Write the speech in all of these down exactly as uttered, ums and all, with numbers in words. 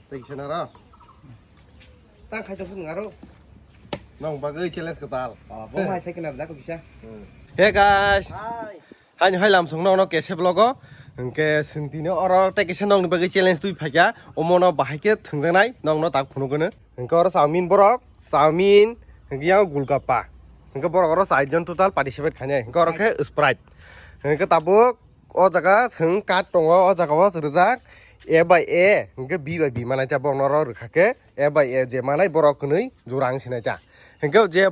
Tei kisa naro. Tang khai tong sung aro. Nong bagwi challenge kwtal. Oh, bo mai sai kena da ko kisa. Hmm. Hey guys. Hi. Haino hai lam song nokno kese vlogo. Hwnkhe swng tini oro tei kisa nokni bagwi challenge twi phaikha. Omono bahai khe thwngjaknai nokno tak phunukgwno. Hwnkhe oro chowmin borok, chowmin, hwnkhe yang gulgappa. Hwnkhe borok oro char jon total participate khainai. Hwnkhe oro khe Sprite. Hwnkhe tabuk o jaga chwng card tongo, o jaga o rijak A by A, hwnkhe B by B manai ta borokno oro rwkha khe A by A je manai borok kwnwi jora wng sinai ta. Hwnkhe je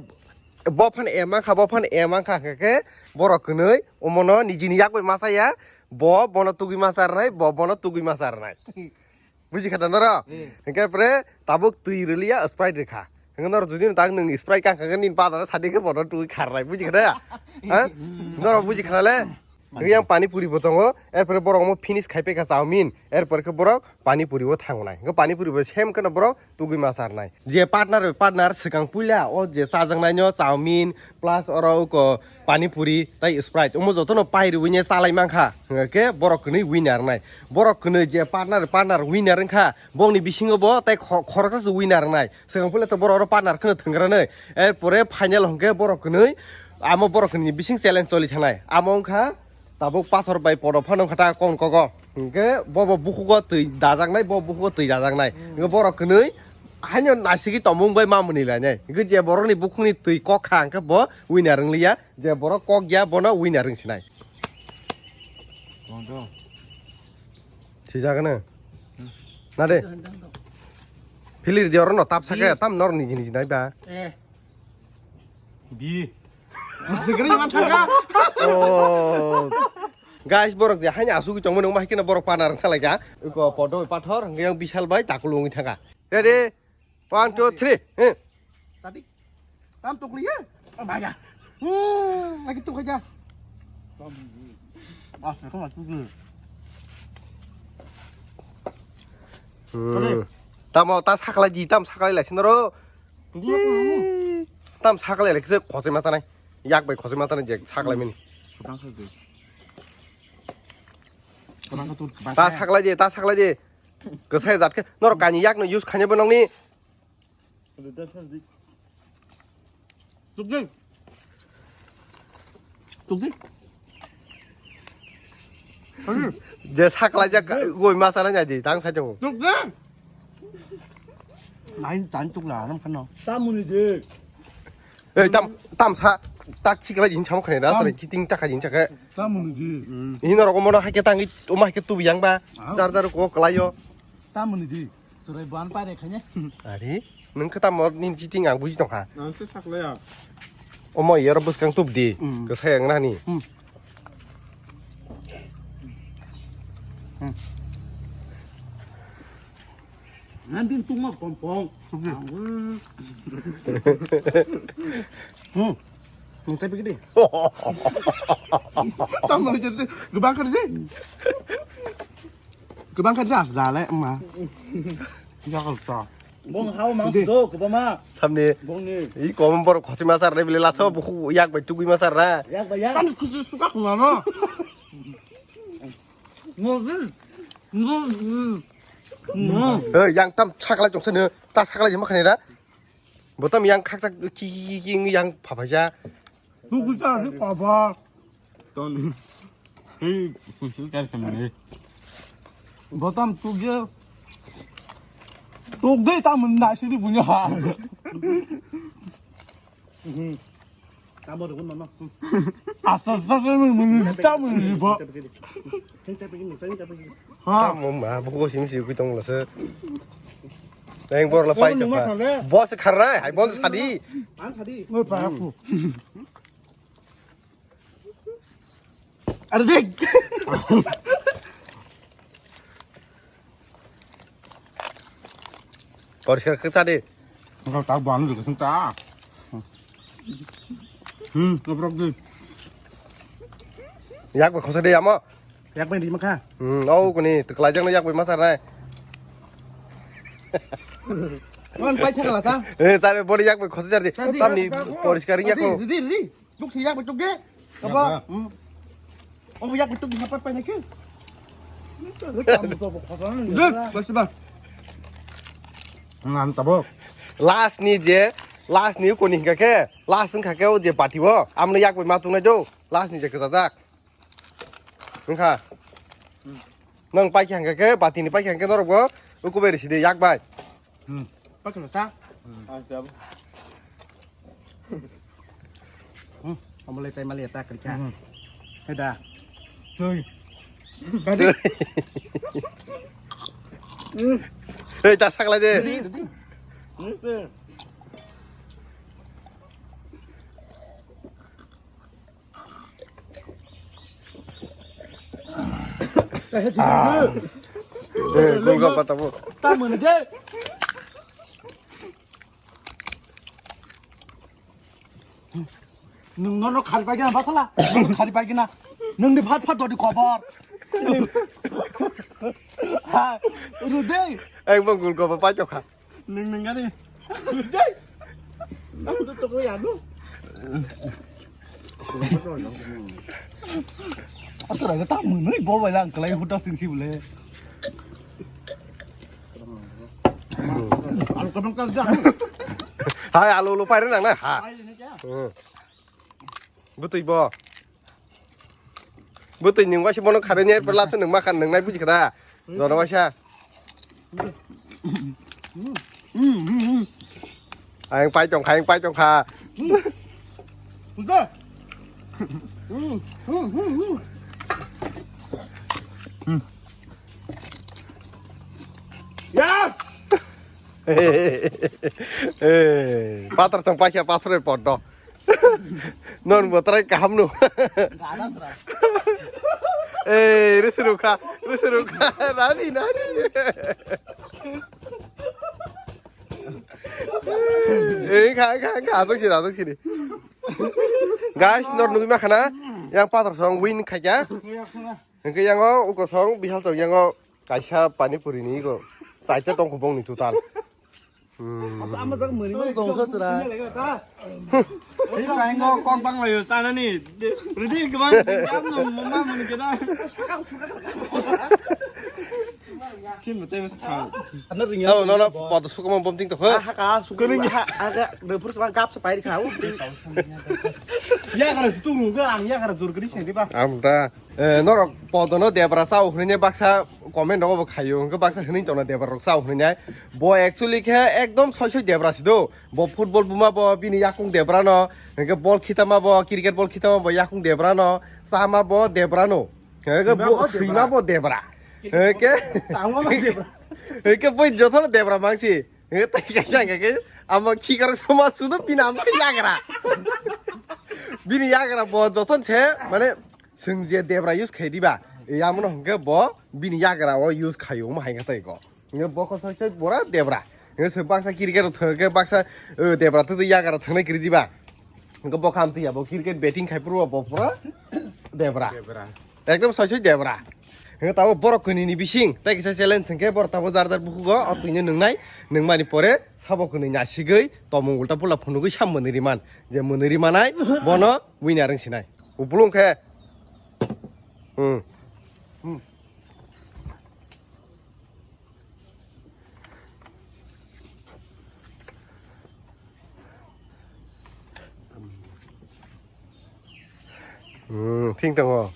bo phan A mankha, bo phan A mankha hwnkhe borok kwnwi omono nijini yak bai ma chaya, bo bono tugui ma cha rwnai, bo bono tugui ma cha rwnai. Buji kha da noro? Hmm. Hwnkhe pre tabuk twi rwliya Sprite rwkha. Hwnkhe noro jodi no tak nwng Sprite kangkha khe nini padano sadi khe bono twi kharnai. Buji kha da? Ha? Noro buji kha le? Hwnkhe yang pani puri bo tongo. Erpore borok omo finish khai paikha chowmin. Erpore khe borok pani puri o thangnai. Hwnkhe pani puri bo sem kheno borok tugui ma charnai. Je partner bai partner swkang puila o je chajaknai no chowmin plus oro uko pani puri tai Sprite. Omo jotono pai rwui ne chalai mankha. Hwnkhe borok kwnwi winner wngnai. Borok kwnwi je partner, partner winner wngkha, bongni bisingo bo tai kho-, khoroksa se winner wngnai. Swkang puila to borok oro partner kheno thwngranai. Erpore final hwnkhe borok kwnwi, amo borok kwnwi bising challenge choli thangnai. Amo wngkha tabuk pathor bai podo phano wngkha ta kon kogo. Hwnkhe bo bo bukhugo twi dajaknai, bo bukhugo twi dajaknai. Hwnkhe borok kwnwi haino naisigi tomung bai mamuni lainai. Hwnkhe je borokni bukhukni twi kok kha hwnkhe bo winner wngliya. Je borok kok ya bono winner wng sinai. Tongo. Sijak no. Na de. Philir di oro no tap sake tam nor niji niji nai ba. Eh. Bi. Sigri man thaka. Oh. Guys, borok je haini asugwi tongmani wngma hai kheno borok pana rang thalaikha. Uko podo pathor hwnkhe yang bisal bai takulu wngwi thangkha. Ready? One, two, three. Heh. Tadi. Tam tukliya. Oh my God. Hmm, lagi tuh aja. Mas, aku mas tukliya. Hmm. Tamo ta saklai di, tam saklai lai sinoro. Iya, aku. Tam saklai lai kisa khosoi ma tanai. Yak bai khosoi ma tanai je saklai mini. Kurang saja. Kurang ka tu. Ta saklai di, ta saklai di. Kwsai jat khe norok kaini yak no use khainai bo nokni. Tukdi. Tukdi. Je saklai jak goi ma sana nyadi tang sai tongo. Tukdi. Nai tan tukla nam khano. Tamuni de. Ei tam tam sa tak siklai jin chamo khane da sare chiting ta kha jin chakhe. Tamuni de. Ini norok omo no haikhe tangi omo haikhe tubi yang ba. Jar jar ko kalaio. Tamuni de. Surai ban pare khanya. Ari, nung khe tamo ni chiting ang buji tongkha. Ang se saklaya. Omo yero bwskang tup di. Mm. Kwsai ang nani. Mm. Mm. Nang din tungma kompong. Mm. Mm. Nung tapi gede. Tamo jadi gabang kerja. Kwbang kha das da le ma. Yakal ta. Bong hao mang do kwbama. Samni. Bongni. I kom bor khosi ma sar re bile laso buku yak bai tugui ma sar ra. Yak bai yak. Tam kusu suka kuma no. No. No. No. Eh, yang tam saklai tong sene. Ta saklai ma khane ra. Botam yang khakchak ki ki ki ki yang phapaja. Tugui ta si papa. Ton. Hei, kusu kar samne. Botam tugui. Tugui ta mun na sini punya ha. Tamo rukun mama. Asa sa sa mun mun ta mun riba. Teng tapi ni, teng tapi ni. Ha. Tamo ma buku sim si kui tong lasa. Teng bor la pai ta. Boss kharra, hai bon sadi. An sadi. Ngoi pa aku. Ada dik. Poriskar khe cha di. Engkau tak banu juga sing ta. Hmm, keprok di. Yak bai khosa di amo. Yak bai di makha. Hmm, au kuni teklai jang yak bai masar nai. Man pai thakala ta. Eh, cha di bori yak bai khosa jar di. Tamni poriskar yak ko. Di, di, di. Tuk si yak betuk ge. Apa? Hmm. Oh yak betuk di hapat pai nak ke? Dek, basi ba. Ang tabuk. Last ni je, last ni koni hingka khe, last wngkha khe o je bati o, amno yak bai ma tongnai do, last ni je kwchajak. Wngkha. Nang paikha hingka khe, bati ni paikha hingka khe norok bo, uku bai risi de yak bai. Hmm. Paikha ta. Hmm, omo le tai mali ta kri kha. Hmm. Heda. Tui. Hei, ta sakla de. Ready, ready. Eh, golgappa tabuk. Ta mani de. Nwng nono khari pai gina basala. Nono khari pai gina. Nwng ni phat phat dodi khobor. Ha, rudei. Ekdom golgappa pai tokha. Nwng nwng gani. Rudei. Ang to tokoi ano. Asura ta mwnwi bo bai lang klai huta sing si bole. Alu kabang kal ja. Hai, alu lu pai nang na ha. Pai ni ja. Hmm. Bwtwi bo. Bwtwi nwng waisa bono kharwi ni, erpor last nwng ma khan nwng nai buji kha da. Jono waisa. Ayang pai tong kha, ayang pai tong kha. Puja. Yes. Eh, pator tong paikha, pator bai podo. Non bo try kaham no. Gana sra. Eh, risi rukha, risi rukha. Nani, nani. Eh, kha, kha, kha. Asok sini, asok sini. Guys, nor nugui ma khana. Yang pator song win khaja. Hingke yango ukosong bihal tong yango kaisa pani puri ni ego saita tong kubong ni total. Hmm. Ama jak mani tong kha sira. Hei kaingo kok bang layo tanani. Ready kaman kam no mama mani kada. Kin mate mas kha. Ano ringa. No no no poto suka mom bom ting to. Ha ka suka ringa ha aga de pur sa gap sa pai kha. Ya kara sutu ga ang ya kara jor kri sedi ba. Amta. Eh, norok podono debra chao hwnwi baksa comment rogo bo khaio, hwnkhe baksa hwnwi tongna debra rok chao hwnwi nai. Bo actually khe ekdom soi soi debra si do. Bo football buma bo bini yakung debra no, hwnkhe ball khitama bo, cricket ball khitama bo yakung debra no, chama bo debra no. Hwnkhe bo swima bo debra. Hwnkhe, hwnkhe boi jotono debra mangsi. Hwnkhe tei kaisa hwnkhe amo khikarok soma sudo bini amo yagra. Bini yagra bo joton se, mane, Chwng je debra use khai diba, yamono hwnkhe bo bini yagra o use khaio, omo hai khe tei go. Hwnkhe bo kosoi soi pura debra. Hwnkhe se baksa cricket rok thwngkhe baksa, eh, debra twi twi yagra thwngnai kwrwi diba. Hwnkhe bo kham twi ya bo cricket batting khai phuru bo pura debra. Debra. Ekdom soi soi debra. Hwnkhe tabuk borok kwnwi ni bising tei kisa challenge hwnkhe borok tabuk jar jar bukhugo o twino nwngnai, nungmani pore sabo kwnwi nasigwi tomung ulta pula phunugwi sa mwnwi riman. Je mwnwi rimanai bono winner wngsinai. Upulung khe. Hmm. Hmm. Hmm, thing tongo.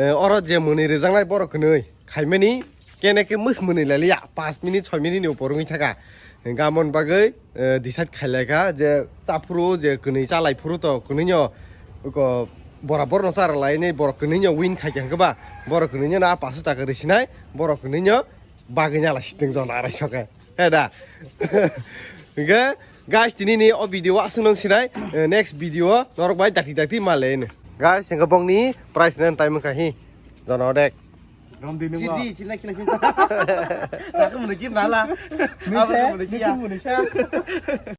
Eh, oro je mwnwi rwjaknai borok kwnwi khaimani kene ke mwsmwnwi lailiya, paanch minute soi minute ni upor wngwi thaka. Gamon bagwi, eh, decide khailaikha je chaphuru je kwnwi chalai phuru to kwnwino ko borabor no chara lainai, borok kwnwino win khaikha hwnkhe ba borok kwnwino na paanch taka rwsinai, borok kwnwino bagwi nyala siteng jona arai soke. He da. Hwnkhe guys, tini ni o video wa aswk nung sinai, eh, next video norok bai dakti dakti ma le. Guys, hwnkhe bongni price nen time wngkha hi. Jona odek. Rom di nung. Chidi, chila kila chila. Aku muni kim nala. Apa muni kia.